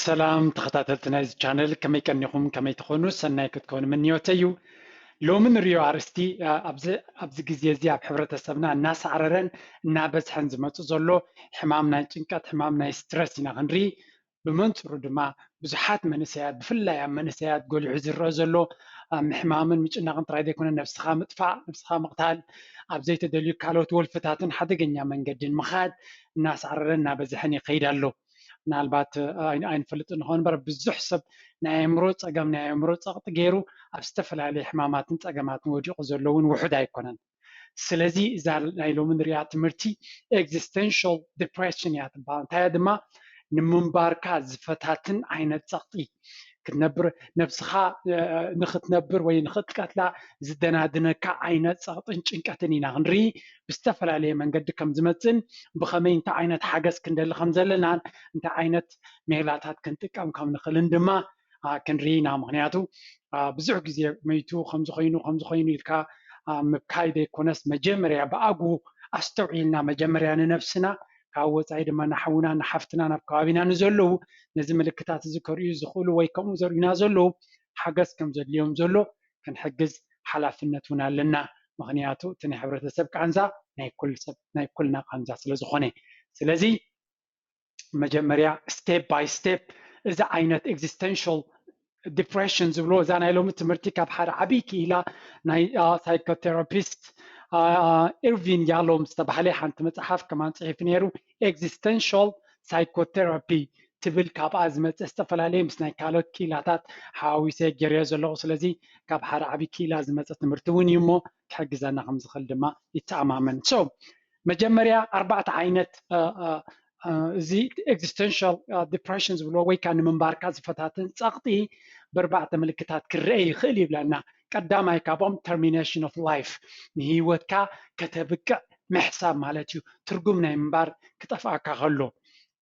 ሰላም ተኸታተልቲ ናይዚ ቻነል፣ ከመይ ቀኒኹም? ከመይ ትኾኑ? ሰናይ ክትኮኑ ምንዮተይ እዩ። ሎሚ ንሪኦ ኣርእስቲ፣ ኣ፣ ኣብዚ፣ ኣብዚ ግዜ እዚ ኣብ ሕብረተሰብና እናሳዕረረን እናበዝሐን ዝመፁ ዘሎ ሕማም ናይ ጭንቀት፣ ሕማም ናይ ስትረስ ኢና ክንርኢ። ብመንፅሩ ድማ ብዙሓት መንእሰያት፣ ብፍላይ ኣብ መንእሰያት ጎሊሑ ዝረአ ዘሎ፣ ኣ፣ ምሕማምን ምጭናቕን ጥራይ ዘይኮነ፣ ነብስኻ ምጥፋእ፣ ነብስኻ ምቕታል፣ ኣብ ዘይተደልዩ ካልኦት ወልፍታትን ሓደገኛ መንገድን ምኻድ እናሳዕረረን እናበዝሐን ይኸይድ ኣሎ። ምናልባት፣ እ፣ ኣይ-፣ ኣይንፈልጥ ንኸውን እምበር፣ ብዙሕ ሰብ ናይ ኣእምሮ ጸገም፣ ናይ ኣእምሮ ጸቕጢ ገይሩ ኣብ ዝተፈላለዩ ሕማማትን ጸገማትን ወዲቑ ዘሎ እውን ውሑድ ኣይኮነን። ስለዚ እዛ ናይ ሎሚ ንሪኣ ትምህርቲ ኤግዚስተንሻል ዲፕሬሽን እያ ትበሃል። እንታይ እያ ድማ? ንምንባርካ ዝፈታትን ዓይነት ጸቕጢ፣ ክትነብር፣ ነብስኻ፣ እ፣ ንኽትነብር ወይ ንኽትቀትላ ዝደናድነካ ዓይነት ጸቕጥን ጭንቀትን ኢና ክንርኢ። ብዝተፈላለየ መንገዲ ከም ዝመጽእን ብኸመይ እንታይ ዓይነት ሓገዝ ክንደሊ ከም ዘለናን እንታይ ዓይነት ሜላታት ክንጥቀም ከም ንኽእልን ድማ፣ ኣ፣ ክንርኢ ኢና። ምኽንያቱ፣ ኣ፣ ብዙሕ ግዜ መይቱ ከምዚ ኮይኑ፣ ከምዚ ኮይኑ ኢልካ፣ ኣ፣ ምብካይ ዘይኮነስ፣ መጀመርያ ብኣግኡ ኣስተውዒልና፣ መጀመርያ ንነብስና፣ ካብ ወጻኢ ድማ ንሓውና ንሓፍትና፣ ናብ ከባቢና ንዘለዉ፣ ነዚ ምልክታት እዚ ከርእዩ ዝኽእሉ ወይ ከምኡ ዘርእዩና ዘለዉ፣ ሓገዝ ከም ዘድልዮም ዘሎ ክንሕግዝ ሓላፍነት እውን ኣለና። ምኽንያቱ እቲ ናይ ሕብረተሰብ ቃንዛ ናይ ኩል ሰብ፣ ናይ ኩልና ቃንዛ ስለ ዝኾነ። ስለዚ መጀመርያ ስቴፕ ባይ ስቴፕ እዚ ዓይነት ኤግዚስተንሻል ዲፕሬሽን ዝብሎ፣ እዛ ናይ ሎሚ ትምህርቲ ካብ ሓደ ዓብዪ ክኢላ ናይ፣ ኣ፣ ሳይኮቴራፒስት፣ ኣ፣ ኢርቪን ያሎም ዝተባህለ ሓንቲ መጽሓፍ ከማን ጽሒፉ ነይሩ። ኤግዚስተንሻል ሳይኮቴራፒ ትብል፣ ካብኣ ዝመጸ ዝተፈላለየ ምስ ናይ ካልኦት ክኢላታት ሓዋዊሰ ገይረዮ ዘለኹ። ስለዚ ካብ ሓደ ዓብዪ ክኢላ ዝመጸ ትምህርቲ እውን እዩ እሞ ክሕግዘና ከም ዝኽእል ድማ ይተኣማመን። ሶ መጀመርያ ኣርባዕተ ዓይነት፣ እ፣ እ፣ እ፣ እዚ ኤግዚስተንሻል፣ እ፣ ዲፕሬሽን ዝብሎ ወይ ከዓ ንምንባርካ ዝፈታትን ጸቕጢ ብኣርባዕተ ምልክታት ክረአ ይኽእል ይብለና። ቀዳማይ ካብኦም ተርሚኔሽን ኦፍ ላይፍ፣ ንህይወትካ ከተብቅዕ ምሕሳብ ማለት እዩ። ትርጉም ናይ ምንባር ክጠፍኣካ ከሎ።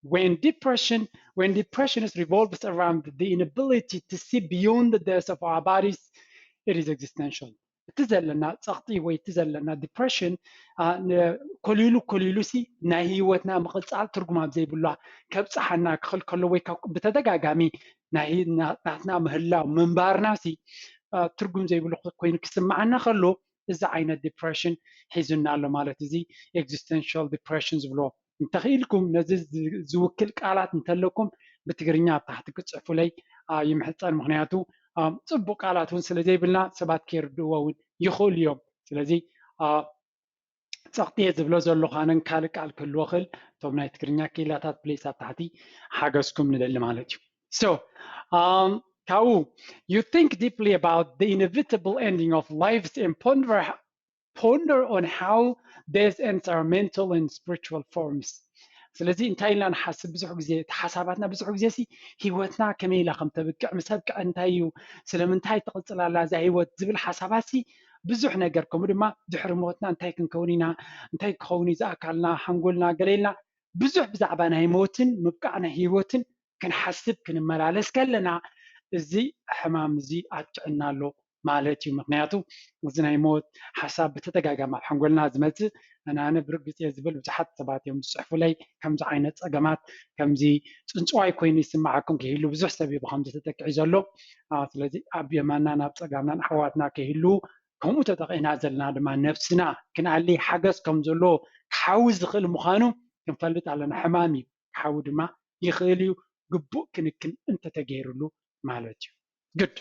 When depression, when depression is revolves around the inability to see beyond the death of our bodies, it is existential. እቲ ዘለና ጸቕጢ ወይ እቲ ዘለና ዲፕሬሽን፣ ኣ፣ ን-፣ ኮሊሉ ኮሊሉ ሲ ናይ ህይወትና ምቕጻል ትርጉም ኣብ ዘይብሉ ከብጽሓና ክኽእል ከሎ ወይ ካብ ብተደጋጋሚ ናይ ና-፣ ናትና ምህላው ምንባርና ሲ፣ ኣ፣ ትርጉም ዘይብሉ ኮይኑ ክስምዓና ከሎ፣ እዚ ዓይነት ዲፕሬሽን ሒዙና ኣሎ ማለት እዚ ኤግዚስተንሻል ዲፕሬሽን ዝብሎ። እንተኽኢልኩም ነዚ ዝ-፣ ዝውክል ቃላት እንተለኩም ብትግርኛ ኣብ ታሕቲ ክትጽሕፉለይ፣ ኣ፣ ይምሕጸን። ምኽንያቱ፣ ኣ፣ ጽቡቕ ቃላት እውን ስለ ዘይብልና ሰባት ከይርድእዎ እውን ይኽእሉ እዮም። ስለዚ፣ ኣ፣ ጸቕጢ እየ ዝብሎ ዘለኹ ኣነን ካልእ ቃል ክህልዎ ክእል፣ እቶም ናይ ትግርኛ ክኢላታት ፕሊስ ኣብ ታሕቲ ሓገዝኩም ንደሊ ማለት እዩ። So, um, ካብኡ, you think deeply about the inevitable ending of lives and ponder, ponder on how death ends our mental and spiritual forms. ስለዚ እንታይ ኢልና ንሓስብ? ብዙሕ ግዜ እቲ ሓሳባትና ብዙሕ ግዜ ሲ ህይወትና ከመይ ኢላ ከም ተብቅዕ፣ ምስ ኣብቅዐ እንታይ እዩ፣ ስለምንታይ ትቕጽል ኣላ እዛ ህይወት ዝብል ሓሳባት ሲ ብዙሕ ነገር፣ ከምኡ ድማ ድሕሪ ሞትና እንታይ ክንከውን ኢና፣ እንታይ ክኸውን እዩ ዝኣካልና፣ ሓንጎልና፣ ገለ ኢልና ብዙሕ ብዛዕባ ናይ ሞትን ምብቃዕ ናይ ህይወትን ክንሓስብ ክንመላለስ ከለና፣ እዚ ሕማም እዚ ኣጥቅዕና ኣሎ ማለት እዩ። ምኽንያቱ እዚ ናይ ሞት ሓሳብ ብተደጋጋሚ ኣብ ሓንጎልና ዝመጽእ፣ ኣነ ብርግጽ እየ ዝብል ብዙሓት ሰባት እዮም ዝጽሕፉለይ፣ ከምዚ ዓይነት ጸገማት፣ ከምዚ ጽንጽዋይ ኮይኑ ይስምዓኩም ክህሉ ብዙሕ ሰብ እዩ ብከምዚ ተጠቂዑ ዘሎ። ኣ፣ ስለዚ ኣብ የማንናን ኣብ ጸጋምናን ኣሕዋትና ክህሉ፣ ከምኡ ተጠቒዕና ዘለና ድማ ነብስና ክንኣሊ ሓገዝ ከም ዘሎ ክሓዊ ዝኽእል ምዃኑ ክንፈልጥ ኣለና። ሕማም እዩ፣ ክሓዊ ድማ ይኽእል እዩ። ግቡእ ክንክን እንተተገይሩሉ ማለት እዩ። Good.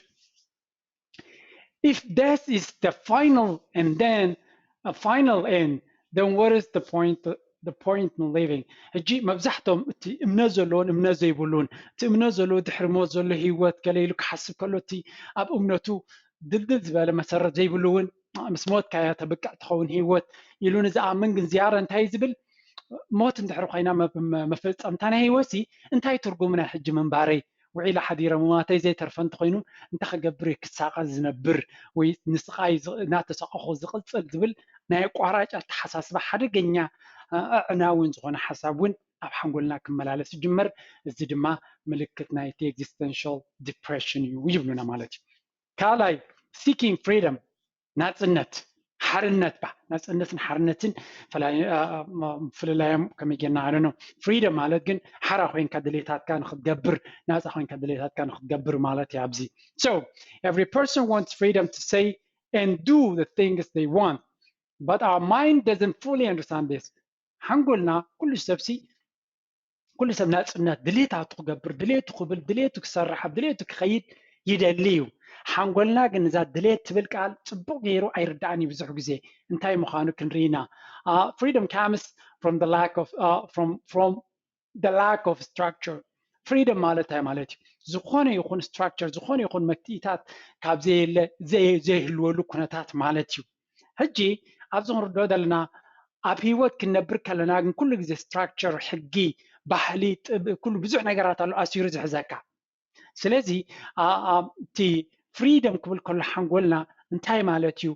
If death is the final and then a final end, then what is the point, the point in living? ሕጂ መብዛሕቶም እቲ እምነት ዘለዎን እምነት ዘይብሉን፣ እቲ እምነት ዘለዎ ድሕሪ ሞት ዘሎ ህይወት ገለ ኢሉ ክሓስብ ከሎ፣ እቲ ኣብ እምነቱ ድልድል ዝበለ መሰረት ዘይብሉ እውን፣ ምስ ሞትካ እያ ተብቅዕ ትኸውን ህይወት ኢሉ ንዝኣምን ግን ዝያዳ እንታይ ዝብል፣ ሞት እንድሕር ኮይና መ-፣ መ-፣ መፈጸምታ ናይ ህይወት ሲ እንታይ ትርጉም ናይ ሕጂ ምንባረይ? ውዒለ ሓዲረ ምማተይ ዘይተርፈ እንተኾይኑ እንታይ ክገብር እየ ክሳቐ ዝነብር ወይ ንስቓይ ዝ-፣ እናተሳቐኹ ዝቕጽል ዝብል ናይ ኣቋራጭ ኣተሓሳስባ ሓደገኛ፣ እ፣ ኣዕናውን ዝኾነ ሓሳብ እውን ኣብ ሓንጎልና ክመላለስ ይጅምር። እዚ ድማ ምልክት ናይቲ ኤግዚስተንሻል ዲፕሬሽን እዩ ይብሉና ማለት እዩ። ካልኣይ፣ ሲኪንግ ፍሪደም፣ ናጽነት፣ ሓርነት ባ ናፅነትን ሓርነትን ፍልላዮም ከመይ ጌርና ኣለ ነው። ፍሪደም ማለት ግን ሓራ ኮይንካ ድሌታትካ ንክትገብር፣ ናፃ ኮይንካ ድሌታትካ ንክትገብር ማለት እዩ። ኣብዚ so every person wants freedom to say and do the things they want, but our mind doesn't fully understand this. ሓንጎልና ኩሉ ሰብሲ ኩሉ ሰብ ናፅነት ድሌታቱ ክገብር፣ ድሌቱ ክብል፣ ድሌቱ ክሰርሕ፣ ኣብ ድሌቱ ክኸይድ ይደሊ እዩ። ሓንጎልና ግን እዛ ድሌት ትብል ቃል ፅቡቅ ገይሩ ኣይርዳእን እዩ ብዙሕ ግዜ። እንታይ ምዃኑ ክንርኢና። Freedom comes from the lack of from from the lack of structure. ፍሪደም ማለት እንታይ ማለት እዩ? ዝኾነ ይኹን ስትራክቸር፣ ዝኾነ ይኹን መክትኢታት ካብ ዘየለ ዘይህልወሉ ኩነታት ማለት እዩ። ሕጂ ኣብዚ ክንርድኦ ዘለና ኣብ ህይወት ክንነብር ከለና ግን ኩሉ ግዜ ስትራክቸር፣ ሕጊ፣ ባህሊ፣ ጥብ ኩሉ ብዙሕ ነገራት ኣሎ ኣሲሩ ዝሕዘካ። ስለዚ እቲ ፍሪደም ክብል ከሎ ሓንጎልና እንታይ ማለት እዩ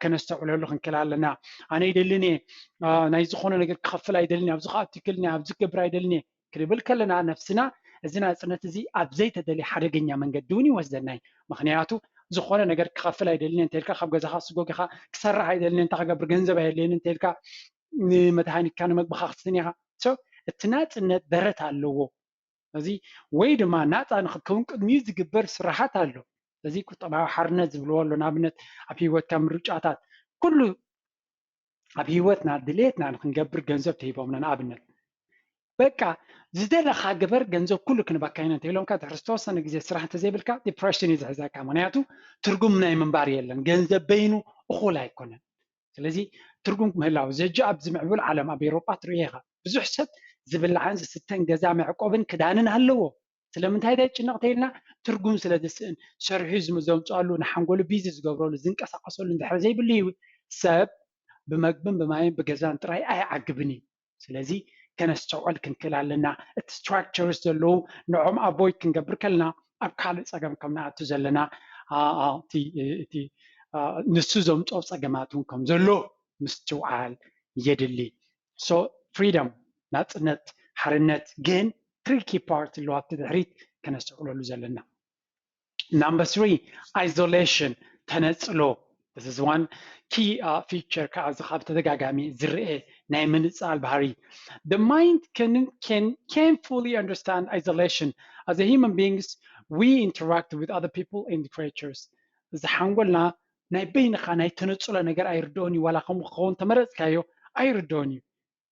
ከነስተውዕለሉ ክንክእል ኣለና። ኣነ ይደልን እየ ናይ ዝኾነ ነገር ክኸፍል ኣይደልን እየ፣ ኣብዚ ክኣቱ ይክልን እየ፣ ኣብዚ ክገብር ኣይደልን እየ ክንብል ከለና ነፍስና እዚ ናፅነት እዚ ኣብ ዘይተደልየ ሓደገኛ መንገዲ እውን ይወስደና እዩ። ምክንያቱ ዝኾነ ነገር ክኸፍል ኣይደልን እየ እንተልካ ካብ ገዛኻ ስጎጊኻ ክሰርሕ ኣይደልን እየ እንታይ ክገብር ገንዘብ ኣየድልየኒ እንተልካ ንመድሃኒትካ ንመግብኻ ክትስን ኢኻ። እቲ ናፅነት ደረት ኣለዎ። እዚ ወይ ድማ ናፃ ንክትከውን ቅድሚኡ ዝግበር ስራሓት ኣሎ። እዚ ቁጠባዊ ሓርነት ዝብልዎ ኣሎ። ንኣብነት ኣብ ህይወትካ ምርጫታት ኩሉ ኣብ ህይወትና ድሌትና ንክንገብር ገንዘብ ተሂቦምና። ንኣብነት በቃ ዝደለካ ግበር ገንዘብ ኩሉ ክንበካ ኢና እንተኢሎምካ ድሕሪ ዝተወሰነ ግዜ ስራሕ እንተዘይብልካ ዲፕሬሽን እዩ ዝሕዘካ። ምክንያቱ ትርጉም ናይ ምንባር የለን። ገንዘብ በይኑ እኹል ኣይኮነን። ስለዚ ትርጉም ምህላው እዚ ሕጂ ኣብዚ ምዕቡል ዓለም ኣብ ኤሮጳ ትርእዮ ኢኻ። ብዙሕ ሰብ ዝብላዕን ዝስተን ገዛ መዕቆብን ክዳንን ኣለዎ። ስለምንታይ ዳይ ጭንቕ ተይልና ትርጉም ስለ ዝስእን ሰርሑ ዘምፅኣሉ ንሓንጎሉ ቢዚ ዝገብረሉ ዝንቀሳቀሰሉ እንድሕር ዘይብሉ እዩ። ሰብ ብመግብን ብማይን ብገዛን ጥራይ ኣይዓግብን እዩ። ስለዚ ከነስተውዕል ክንክእል ኣለና። እቲ ስትራክቸርስ ዘለዉ ንዖም ኣቮይድ ክንገብር ከለና ኣብ ካልእ ፀገም ከም ንኣቱ ዘለና እቲ ንሱ ዘምፅኦ ፀገማት እውን ከም ዘሎ ምስትውዓል የድሊ። So ፍሪደም ናፅነት ሓርነት ግን ትሪኪ ፓርት ኣለዋ ኣብቲ ድሕሪት ከነስተውዕለሉ ዘለና። Number three, isolation ተነፅሎ። This is one key feature ከዓ እዚ ካብ ተደጋጋሚ ዝረአ ናይ ምንፃል ባህሪ። The mind can can can fully understand isolation. As a human beings we interact with other people and creatures. እዚ ሓንጎልና ናይ በይንኻ ናይ ተነፅሎ ነገር ኣይርድኦን እዩ። ዋላ ከምኡ ክኸውን ተመረፅካዮ ኣይርድኦን እዩ።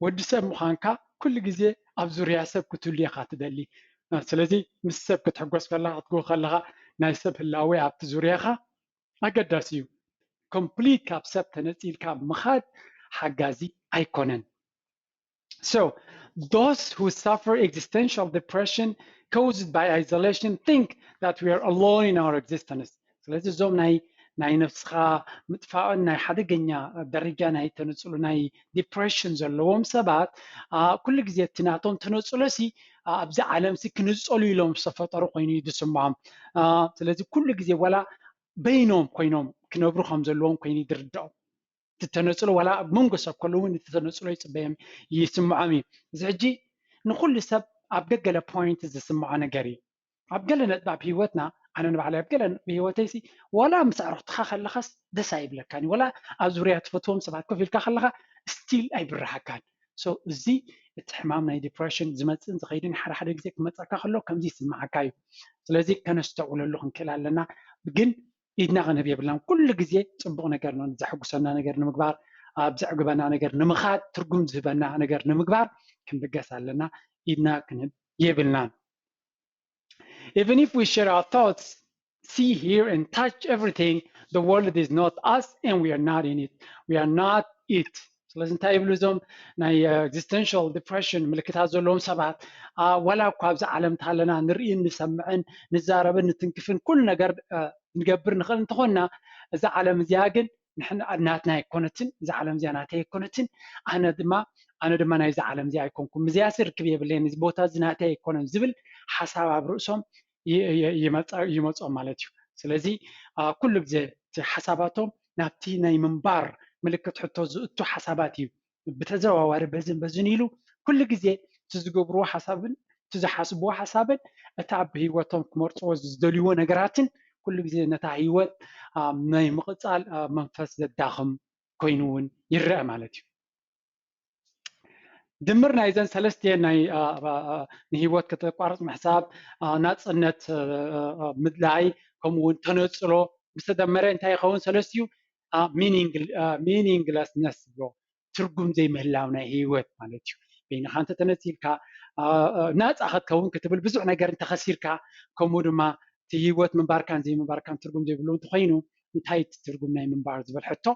ወዲ ሰብ ምዃንካ ኩሉ ግዜ ኣብ ዙርያ ሰብ ክትህሉ ኢኻ ትደሊ። ስለዚ ምስ ሰብ ክትሕጎስ ከለኻ ክትግሁ ከለኻ ናይ ሰብ ህላዌ ኣብቲ ዙርያኻ ኣገዳሲ እዩ። ኮምፕሊት ካብ ሰብ ተነፂልካ ምኻድ ሓጋዚ ኣይኮነን። So those who suffer existential depression caused by isolation think that we are alone in our existence. ስለዚ እዞም ናይ ናይ ነፍስኻ ምጥፋእን ናይ ሓደገኛ ደረጃ ናይ ተነፅሎ ናይ ዲፕሬሽን ዘለዎም ሰባት ኩሉ ግዜ እቲ ናቶም ተነፅሎ ሲ ኣብዚ ዓለም ሲ ክንፀሉ ኢሎም ዝተፈጠሩ ኮይኑ እዩ ዝስምዖም። ስለዚ ኩሉ ግዜ ዋላ በይኖም ኮይኖም ክነብሩ ከም ዘለዎም ኮይኑ ይድርድኦም። እቲ ተነፅሎ ዋላ ኣብ መንጎ ሰብ ከሎ እውን እቲ ተነፅሎ ይፅበዮም ይስምዖም እዩ። እዚ ሕጂ ንኩሉ ሰብ ኣብ ገገለ ፖይንት ዝስምዖ ነገር እዩ። ኣብ ገለ ነጥቢ ኣብ ህይወትና ኣነ ንባዕለይ ኣብ ገለ ነጥቢ ህይወተይ ሲ ዋላ ምስ ኣዕሩኽትኻ ከለኻስ ደስ ኣይብለካን እዩ። ዋላ ኣብ ዙርያ ትፈትዎም ሰባት ኮፍ ኢልካ ከለኻ ስቲል ኣይብርሃካን። So እዚ እቲ ሕማም ናይ ዲፕሬሽን ዝመፅእን ዝኸይድን ሓደ ሓደ ግዜ ክመፀካ ከሎ ከምዚ ይስምዓካ እዩ። ስለዚ ከነስተውዕለሉ ክንክእል ኣለና። ግን ኢድና ክንህብ የብልናን። ኩሉ ግዜ ፅቡቕ ነገር ዘሐጉሰና ነገር ንምግባር፣ ኣብ ዘዕግበና ነገር ንምኻድ፣ ትርጉም ዝህበና ነገር ንምግባር ክንብገስ ኣለና። ኢድና ክንህብ የብልናን። Even if we share our thoughts, see, hear and touch everything, the world is not us and we are not in it. We are not it. ስለዚ እንታይ ይብሉ እዞም ናይ ኤግዚስተንሻል ዲፕሬሽን ምልክታት ዘለዎም ሰባት ዋላ እኳ ኣብዚ ዓለም እንተሃለና ንርእን ንሰምዕን ንዛረብን ንትንክፍን ኩሉ ነገር ንገብር ንኽእል እንተኾንና እዛ ዓለም እዚኣ ግን ናትና ኣይኮነትን፣ እዛ ዓለም እዚኣ ናተይ ኣይኮነትን፣ ኣነ ድማ ኣነ ድማ ናይዚ ዓለም እዚኣ ኣይኮንኩን፣ ምስዚኣሲ ርክብ የብለይን፣ እዚ ቦታ እዚ ናተይ ኣይኮነን ዝብል ሓሳብ ኣብ ርእሶም ይመፆም ማለት እዩ። ስለዚ ኩሉ ግዜ እቲ ሓሳባቶም ናብቲ ናይ ምንባር ምልክት ሕቶ ዝእቱ ሓሳባት እዩ። ብተዘዋዋሪ በዝን በዝን ኢሉ ኩሉ ግዜ እቲ ዝገብርዎ ሓሳብን እቲ ዝሓስብዎ ሓሳብን እቲ ኣብ ህይወቶም ክመርፅዎ ዝደልይዎ ነገራትን ኩሉ ግዜ ነታ ህይወት ናይ ምቕፃል መንፈስ ዘዳኽም ኮይኑ እውን ይረአ ማለት እዩ። ድምር ናይዘን ሰለስቲኤን ናይ ንህይወት ከተቋርፅ ምሕሳብ፣ ናፅነት ምድላይ፣ ከምኡ እውን ተነፅሎ ምስ ተደመረ እንታይ ይኸውን? ሰለስቲኡ meaninglessness ዝብሎ ትርጉም ዘይምህላው ናይ ህይወት ማለት እዩ። በይንኻ እንተ ተነፂልካ ናፃ ክትከውን ክትብል ብዙሕ ነገር እንተኸሲርካ፣ ከምኡ ድማ እቲ ህይወት ምንባርካን ዘይምንባርካን ትርጉም ዘይብሉ እንተኮይኑ እንታይ እቲ ትርጉም ናይ ምንባር ዝብል ሕቶ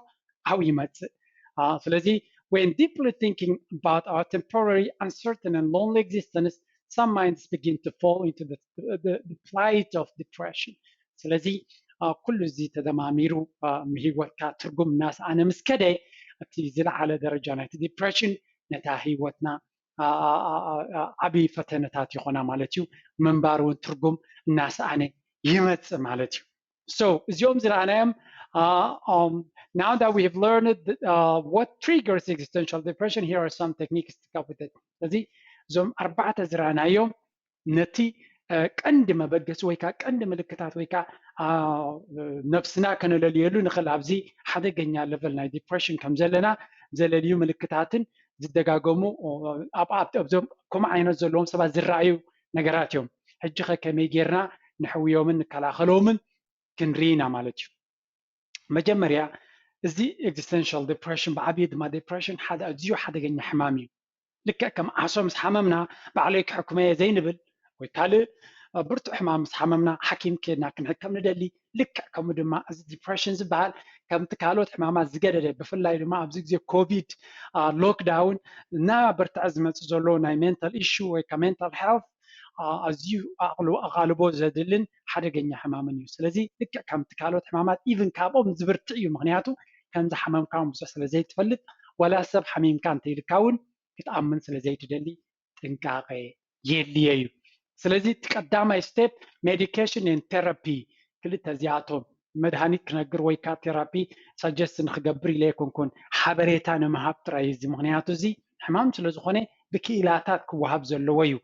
ኣብኡ ይመፅእ። ስለዚ when deeply thinking about our temporary, uncertain and lonely existence, some minds begin to fall into the, the, the plight of depression. ስለዚ ኩሉ እዚ ተደማሚሩ ህይወትካ ትርጉም እናስኣነ ምስ ከደ፣ እቲ ዝለዓለ ደረጃ ናይቲ ዲፕሬሽን ነታ ህይወትና ዓብዪ ፈተነታት ይኾና ማለት እዩ። ምንባር እውን ትርጉም እናስኣነ ይመፅእ ማለት እዩ። So እዚኦም ዝረኣናዮም now that we have learned what triggers existential depression, here are some techniques to cope with it. ስለዚ እዞም ኣርባዕተ ዝረኣናዮም ነቲ ቀንዲ መበገሲ ወይ ከዓ ቀንዲ ምልክታት ወይ ከዓ ነብስና ከነለልየሉ ንኽእል ኣብዚ ሓደገኛ ለቨል ናይ ዲፕሬሽን ከም ዘለና ዘለልዩ ምልክታትን ዝደጋገሙ ኣብኣብ ኣብዞም ከምኡ ዓይነት ዘለዎም ሰባት ዝረኣዩ ነገራት እዮም። ሕጂ ኸ ከመይ ጌርና ንሕውዮምን ንከላኸሎምን ክንርኢ ኢና ማለት እዩ። መጀመርያ እዚ ኤግዚስተንሻል ዲፕሬሽን ብዓብዪ ድማ ዲፕሬሽን ሓደ ኣዝዩ ሓደገኛ ሕማም እዩ። ልክዕ ከም ዓሶ ምስ ሓመምና ባዕለይ ክሕክመየ ዘይንብል ወይ ካልእ ብርቱዕ ሕማም ምስ ሓመምና ሓኪም ኬድና ክንሕከም ንደሊ። ልክዕ ከምኡ ድማ እዚ ዲፕሬሽን ዝበሃል ከምቲ ካልኦት ሕማማት ዝገደደ ብፍላይ ድማ ኣብዚ ግዜ ኮቪድ ሎክዳውን እናበርትዐ ዝመፅእ ዘሎ ናይ ሜንታል ኢሹ ወይ ከዓ ሜንታል ሄልት ኣዝዩ ኣቓልቦ ዘድልን ሓደገኛ ሕማምን እዩ። ስለዚ ልክዕ ከምቲ ካልኦት ሕማማት ኢቭን ካብኦም ዝብርትዕ እዩ። ምክንያቱ ከምዚ ሓመምካ እውን ብዙሕ ስለ ዘይትፈልጥ ዋላ ሰብ ሓሚምካ እንተይልካ እውን ክትኣምን ስለ ዘይትደሊ ጥንቃቐ የድልየ እዩ። ስለዚ እቲ ቀዳማይ ስቴፕ ሜዲኬሽን ን ቴራፒ ክልተ እዚኣቶም መድሃኒት ክነግር ወይ ከዓ ቴራፒ ሳጀስት ንክገብር ኢለ ኣይኮንኩን፣ ሓበሬታ ንምሃብ ጥራይ እዚ። ምክንያቱ እዚ ሕማም ስለ ዝኾነ ብክኢላታት ክወሃብ ዘለዎ እዩ።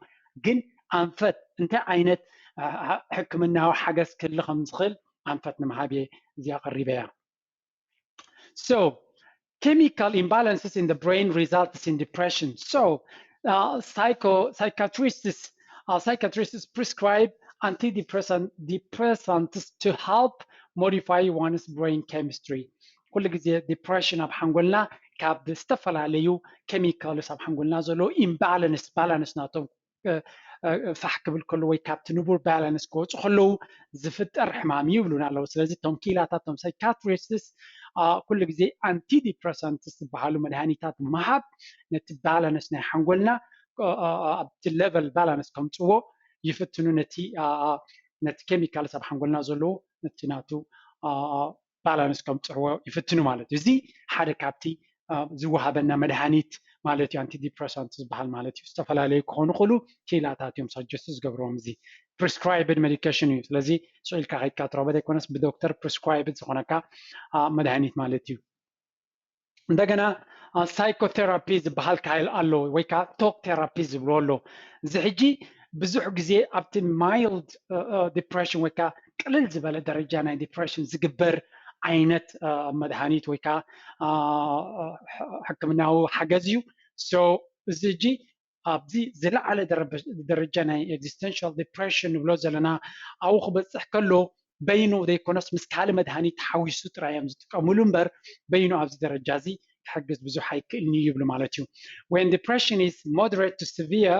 ግን ኣንፈት እንታይ ዓይነት ሕክምናዊ ሓገዝ ክህሊ ከም ዝኽእል ኣንፈት ንምሃብ እየ እዚኣ ቀሪበያ። So chemical imbalances in the brain results in depression. So uh, psycho psychiatrists uh, psychiatrists prescribe antidepressant depressants to help modify one's brain chemistry. ኩሉ ግዜ ዲፕሬሽን ኣብ ሓንጎልና ካብ ዝተፈላለዩ ኬሚካልስ ኣብ ሓንጎልና ዘለዎ ኢምባላንስ ባላንስ ናቶም ፋሕ ክብል ከሎ ወይ ካብቲ ንቡር ባላንስ ክወፁ ከለዉ ዝፍጠር ሕማም እዩ ይብሉና ኣለዉ። ስለዚ እቶም ኪላታት እቶም ሳይካትሪስትስ ኩሉ ግዜ ኣንቲዲፕረሰንትስ ዝበሃሉ መድሃኒታት ምሃብ ነቲ ባላንስ ናይ ሓንጎልና ኣብቲ ሌቨል ባላንስ ከምፅዎ ይፍትኑ። ነቲ ነቲ ኬሚካልስ ኣብ ሓንጎልና ዘለዎ ነቲ ናቱ ባላንስ ከምፅሕዎ ይፍትኑ ማለት እዩ። እዚ ሓደ ካብቲ ዝወሃበና መድሃኒት ማለት እዩ። ኣንቲዲፕረሳንት ዝበሃል ማለት እዩ። ዝተፈላለዩ ክኾኑ ክእሉ ኪላታት እዮም ሳጀስት ዝገብርዎም። እዚ ፕሪስክራይብድ ሜዲኬሽን እዩ። ስለዚ ስቕ ኢልካ ከይድካ ትረኽቦ ዘይኮነስ ብዶክተር ፕሪስክራይብድ ዝኾነካ መድሃኒት ማለት እዩ። እንደገና ሳይኮቴራፒ ዝበሃል ካይል ኣሎ ወይ ከዓ ቶክ ቴራፒ ዝብልዎ ኣሎ። እዚ ሕጂ ብዙሕ ግዜ ኣብቲ ማይልድ ዲፕሬሽን ወይ ከዓ ቅልል ዝበለ ደረጃ ናይ ዲፕሬሽን ዝግበር ዓይነት መድሃኒት ወይ ከዓ ሕክምናዊ ሓገዝ እዩ። So እዚ ሕጂ ኣብዚ ዝለዓለ ደረጃ ናይ ኤግዚስተንሻል ዲፕሬሽን ንብሎ ዘለና ኣብኡ ክበፅሕ ከሎ በይኑ ዘይኮነስ ምስ ካልእ መድሃኒት ተሓዊሱ ጥራይ እዮም ዝጥቀምሉ እምበር በይኑ ኣብዚ ደረጃ እዚ ክሕግዝ ብዙሕ ኣይክእልን እዩ ይብሉ ማለት እዩ። When depression is moderate to severe,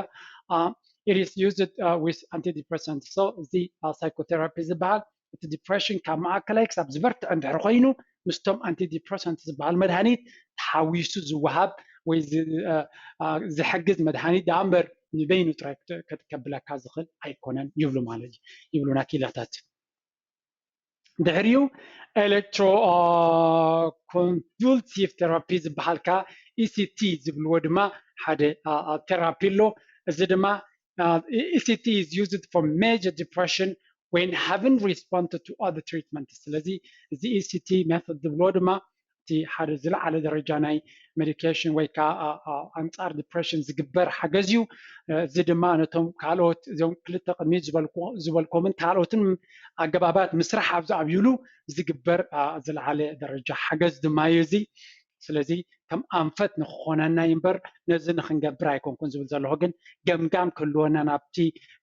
uh, it is used uh, with antidepressants. So እዚ ሳይኮቴራፒ ዝበሃል እቲ ዲፕሬሽን ካብ ማእከላይ ክሳብ ዝበርትዐ እንድሕር ኮይኑ ምስቶም ኣንቲዲፕረሰንት ዝበሃል መድሃኒት ተሓዊሱ ዝወሃብ ወይ ዝሕግዝ መድሃኒት ደኣ እምበር ንበይኑ ጥራይ ከብለካ ዝኽእል ኣይኮነን ይብሉ ማለት እዩ፣ ይብሉና ኪላታት። ድሕሪኡ ኤሌክትሮ ኮንቭልሲቭ ቴራፒ ዝበሃል ከኣ ኢሲቲ ዝብልዎ ድማ ሓደ ቴራፒ ኣሎ። እዚ ድማ ኢሲቲ is used for major depression when haven't responded to other treatment። ስለዚ እዚ ኢሲቲ ሜቶድ ዝብልዎ ድማ እቲ ሓደ ዝለዓለ ደረጃ ናይ ሜዲኬሽን ወይ ከዓ ኣንፃር ዲፕሬሽን ዝግበር ሓገዝ እዩ። እዚ ድማ ነቶም ካልኦት እዚኦም ክልተ ቅድሚት ዝበልኮምን ካልኦትን ኣገባባት ምስራሕ ኣብ ዝኣብዩሉ ዝግበር ዝለዓለ ደረጃ ሓገዝ ድማ እዩ። እዚ ስለዚ ከም ኣንፈት ንክኾነና እምበር ነዚ ንክንገብር ኣይኮንኩን ዝብል ዘለኹ፣ ግን ገምጋም ክህልወና ናብቲ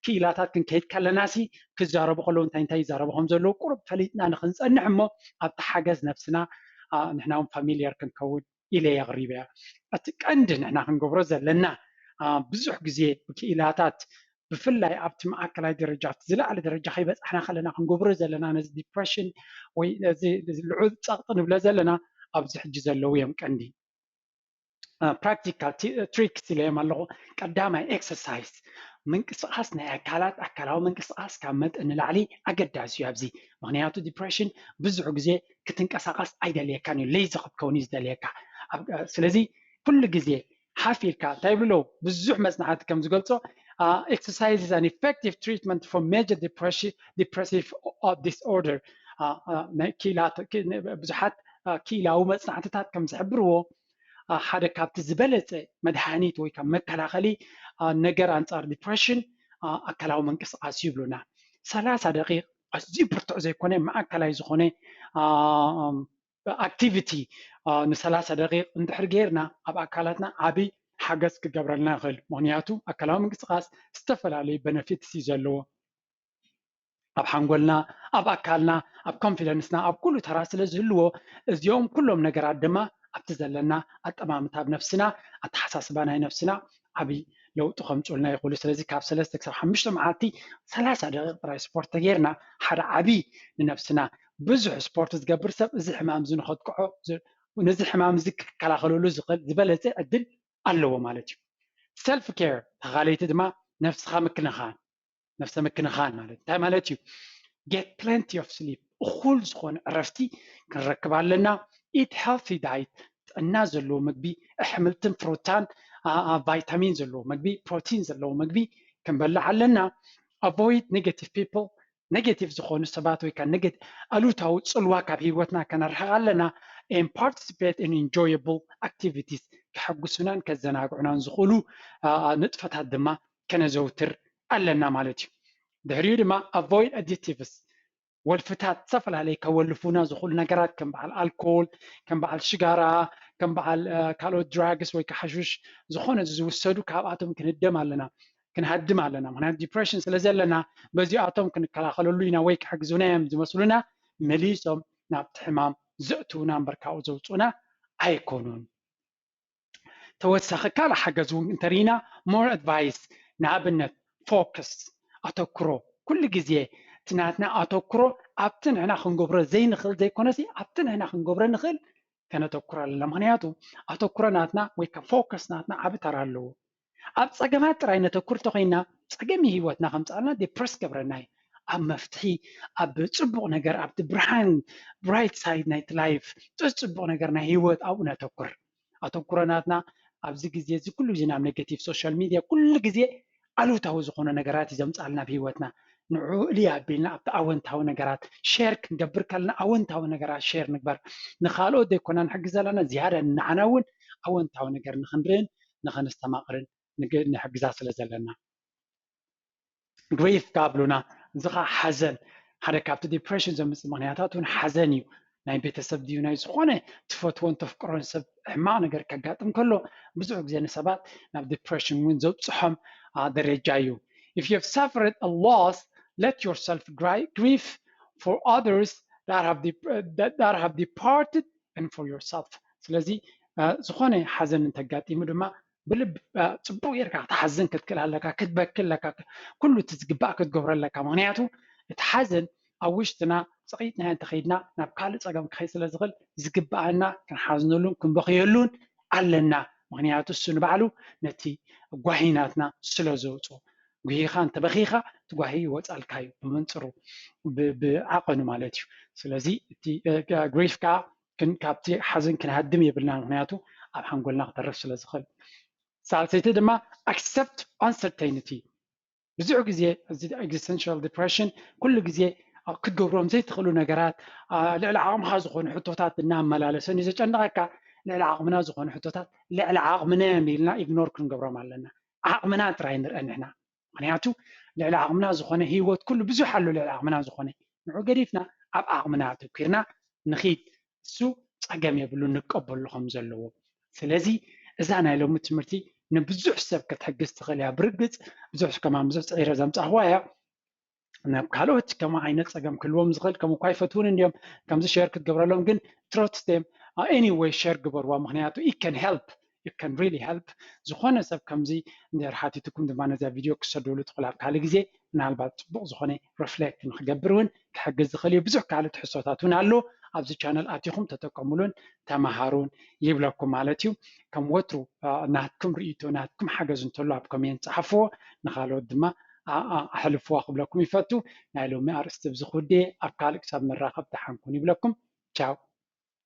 ክኢላታት ክንከይድ ከለና ሲ ክዛረቡ ከለዉ እንታይ እንታይ ይዛረቡ ከም ዘለዉ ቁሩብ ፈሊጥና ንክንፀንሕ እሞ ኣብቲ ሓገዝ ነብስና ንሕና እውን ፋሚልየር ክንከውን ኢለ የቕሪበ። እቲ ቀንዲ ንሕና ክንገብሮ ዘለና ብዙሕ ግዜ ብክኢላታት ብፍላይ ኣብቲ ማእከላይ ደረጃ ዝለዓለ ደረጃ ከይበፃሕና ከለና ክንገብሮ ዘለና ነዚ ዲፕሬሽን ወይ ነዚ ልዑል ፀቕጢ ንብለ ዘለና ኣብዚ ሕጂ ዘለዉ እዮም ቀንዲ። ፕራክቲካል ትሪክስ ኢለዮም ኣለኹ። ቀዳማይ ኤክሰርሳይዝ፣ ምንቅስቃስ ናይ ኣካላት ኣካላዊ ምንቅስቃስ ካብ መጠን ንላዕሊ ኣገዳሲ እዩ ኣብዚ። ምክንያቱ ዲፕሬሽን ብዙሕ ግዜ ክትንቀሳቀስ ኣይደልየካን እዩ፣ ሌዚ ክትከውን እዩ ዝደልየካ። ስለዚ ኩሉ ግዜ ሓፍ ኢልካ እንታይ ይብሉ ኣለዉ ብዙሕ መፅናዕቲ ከም ዝገልፆ exercise is an effective treatment for major depression depressive disorder። ብዙሓት ክኢላዊ መፅናዕትታት ከም ዝሕብርዎ ሓደ ካብቲ ዝበለፀ መድሃኒት ወይ ካብ መከላኸሊ ነገር ኣንፃር ዲፕሬሽን ኣካላዊ ምንቅስቃስ ይብሉና። ሰላሳ ደቂቕ ኣዝዩ ብርቱዕ ዘይኮነ ማእከላይ ዝኾነ ኣክቲቪቲ ንሰላሳ ደቂቕ እንድሕር ጌርና ኣብ ኣካላትና ዓቢ ሓገዝ ክገብረልና ይኽእል። ምክንያቱ ኣካላዊ ምንቅስቃስ ዝተፈላለዩ በነፊትስ እዩ ዘለዎ። ኣብ ሓንጎልና፣ ኣብ ኣካልና፣ ኣብ ኮንፊደንስና፣ ኣብ ኩሉ ተራ ስለ ዝህልዎ እዚኦም ኩሎም ነገራት ድማ ኣብቲ ዘለና ኣጠማምታ ኣብ ነፍስና፣ ኣተሓሳስባ ናይ ነፍስና ዓቢ ለውጢ ከምፅኡልና ይኽእሉ። ስለዚ ካብ ሰለስተ ክሳብ ሓሙሽተ መዓልቲ ሰላሳ ደቂቕ ጥራይ ስፖርት ተጌርና ሓደ ዓቢ ንነፍስና ብዙሕ ስፖርት ዝገብር ሰብ እዚ ሕማም እዚ ንኸጥቅዖ ነዚ ሕማም እዚ ክከላኸለሉ ዝበለፀ ዕድል ኣለዎ ማለት እዩ። ሰልፍ ኬር ተኻለይቲ ድማ ነፍስኻ ምክንኻን ነፍሰ ምክንኻን ማለት እንታይ ማለት እዩ? Get plenty of sleep እኹል ዝኾነ ዕረፍቲ ክንረክብ ኣለና። Eat healthy diet ጥዕና ዘለዎ ምግቢ ኣሕምልትን ፍሩታን ቫይታሚን ዘለዎ ምግቢ ፕሮቲን ዘለዎ ምግቢ ክንበልዕ ኣለና። Avoid negative people negative ዝኾኑ ሰባት ወይ ከዓ ኣሉታዊ ፅልዋ ካብ ህይወትና ከነርሕቕ ኣለና። And participate in enjoyable activities ከሐጉሱናን ከዘናግዑናን ዝኽእሉ ንጥፈታት ድማ ከነዘውትር ኣለና ማለት እዩ። ድሕሪኡ ድማ avoid additives ወልፍታት ዝተፈላለዩ ከወልፉና ዝኽእሉ ነገራት ከም በዓል ኣልኮል ከም በዓል ሽጋራ ከም በዓል ካልኦት ድራግስ ወይ ሓሽሽ ዝኾነ ዝውሰዱ ካብኣቶም ክንህደም ኣለና ክንሃድም ኣለና። ምክንያቱ ዲፕሬሽን ስለ ዘለና በዚኣቶም ክንከላኸለሉ ኢና ወይ ክሕግዙና እዮም ዝመስሉና መሊሶም ናብቲ ሕማም ዘእትውና እምበር ካብኡ ዘውፅኡና ኣይኮኑን። ተወሳኺ ካልእ ሓገዝ እውን እንተርኢና more advice ንኣብነት ፎከስ ኣተኩሮ ኩሉ ግዜ እቲ ናትና ኣተኩሮ ኣብቲ ንሕና ክንገብሮ ዘይንኽእል ዘይኮነሲ ኣብቲ ንሕና ክንገብሮ ንኽእል ከነተኩር ኣለና። ምክንያቱ ኣተኩሮ ናትና ወይ ከዓ ፎከስ ናትና ዓቢ ተራ ኣለዎ። ኣብ ፀገማት ጥራይ ነተኩር ተኮይና ፀገም ህይወትና ከምፃልና ዲፕረስ ገብረና እዩ። ኣብ መፍትሒ ኣብ ፅቡቅ ነገር ኣብቲ ብርሃን ብራይት ሳይድ ናይቲ ላይፍ ፅቡቅ ነገር ናይ ህይወት ኣብኡ ነተኩር። ኣተኩሮ ናትና ኣብዚ ግዜ እዚ ኩሉ ግዜ ናብ ኔጌቲቭ ሶሻል ሚድያ ኩሉ ግዜ ኣሉታዊ ዝኾነ ነገራት እዩ ዘምፃልና ኣብ ህይወትና። ንዕኡ እልይ ኣቢልና ኣብቲ ኣወንታዊ ነገራት ሼር ክንገብር ከለና ኣወንታዊ ነገራት ሼር ንግበር። ንካልኦት ዘይኮና ንሕግዝ ዘለና ዝያዳ ንዓና እውን ኣወንታዊ ነገር ንክንርእን ንክንስተማቕርን ንሕግዛ ስለ ዘለና። ግሪፍ ካብ ብሉና እዚ ከዓ ሓዘን ሓደ ካብቲ ዲፕሬሽን ዘምፅእ ምክንያታት እውን ሓዘን እዩ። ናይ ቤተሰብ ድዩ ናይ ዝኾነ ትፈትዎን ተፍቅሮን ሰብ ሕማቕ ነገር ከጋጥም ከሎ ብዙሕ ግዜ ንሰባት ናብ ዲፕሬሽን እውን ዘብፅሖም ደረጃ እዩ። If you have suffered a loss, let yourself grieve for others that have, that have departed and for yourself. ስለዚ ዝኾነ ሓዘን እንተጋጢሙ ድማ ብልብ ፅቡቅ ጌርካ ክትሓዝን ክትክእል ኣለካ ክትበኪ ኣለካ ኩሉ እቲ ዝግባእ ክትገብሮ ኣለካ ምክንያቱ እቲ ሓዘን ኣብ ውሽጥና ፀቂጥና እንተኸይድና ናብ ካልእ ፀገም ክኸይድ ስለ ዝኽእል ዝግባኣና ክንሓዝነሉን ክንበኽየሉን ኣለና ምክንያቱ እሱ ንባዕሉ ነቲ ጓሂናትና ስለ ዘውፅኦ ጉሂኻ እንተበኺኻ እቲ ጓሂ ይወፃልካ እዩ ብመንፅሩ ብዓቐኑ ማለት እዩ ስለዚ እቲ ግሪፍ ከዓ ካብቲ ሓዘን ክንሃድም የብልና ምክንያቱ ኣብ ሓንጎልና ክተርፍ ስለ ዝኽእል ሳልሰይቲ ድማ accept uncertainty ብዙሕ ግዜ እዚ existential depression ኩሉ ግዜ ክትገብሮም ዘይትኽእሉ ነገራት ልዕሊ ዓቕምኻ ዝኾኑ ሕቶታት እናመላለሰን እዩ ዘጨንቐካ ልዕሊ ዓቕምና ዝኾኑ ሕቶታት ልዕሊ ዓቕምና እዮም ኢልና ኢግኖር ክንገብሮም ኣለና ዓቕምና ጥራይ ንርአ ንሕና ምክንያቱ ልዕሊ ዓቕምና ዝኾነ ህይወት ኩሉ ብዙሕ ኣሎ ልዕሊ ዓቕምና ዝኾነ ንዑ ገዲፍና ኣብ ዓቕምና ኣተኪርና ንኺድ እሱ ፀገም የብሉ ንቀበሉ ከም ዘለዎ። ስለዚ እዛ ናይ ሎሚ ትምህርቲ ንብዙሕ ሰብ ክትሕግዝ ትኽእል እያ። ብርግፅ ብዙሕ ከማን ብዙሕ ፅዒረ ዘምፃእዋ እያ። ናብ ካልኦት ከማ ዓይነት ፀገም ክህልዎም ዝኽእል ከም እኳ ይፈትውን እንዲዮም ከምዚ ሸር ክትገብረሎም ግን trust them anyway ሸር ግበርዋ። ምክንያቱ it can help it can really help። ዝኾነ ሰብ ከምዚ እንድሕር ሓቲትኩም ድማ ነዛ ቪድዮ ክሰደሉ ትኽእሉ ኣብ ካልእ ግዜ ምናልባት ፅቡቕ ዝኾነ reflect ንክገብር እውን ክሕግዝ ዝኽእል እዩ። ብዙሕ ካልእ ትሕዝቶታት እውን ኣሎ። ኣብዚ ቻነል ኣቲኹም ተጠቀሙሉን ተመሃሩን ይብለኩም ማለት እዩ። ከም ወትሩ ናትኩም ርእይቶ ናትኩም ሓገዝ እንተሎ ኣብ ኮሜንት ፀሓፍዎ፣ ንካልኦት ድማ ኣሕልፍዋ ክብለኩም ይፈቱ። ናይ ሎሚ ኣርእስቲ ብዚ ክውድእ፣ ኣብ ካልእ ክሳብ ንራኸብ ደሓን ኩኑ ይብለኩም። ቻው።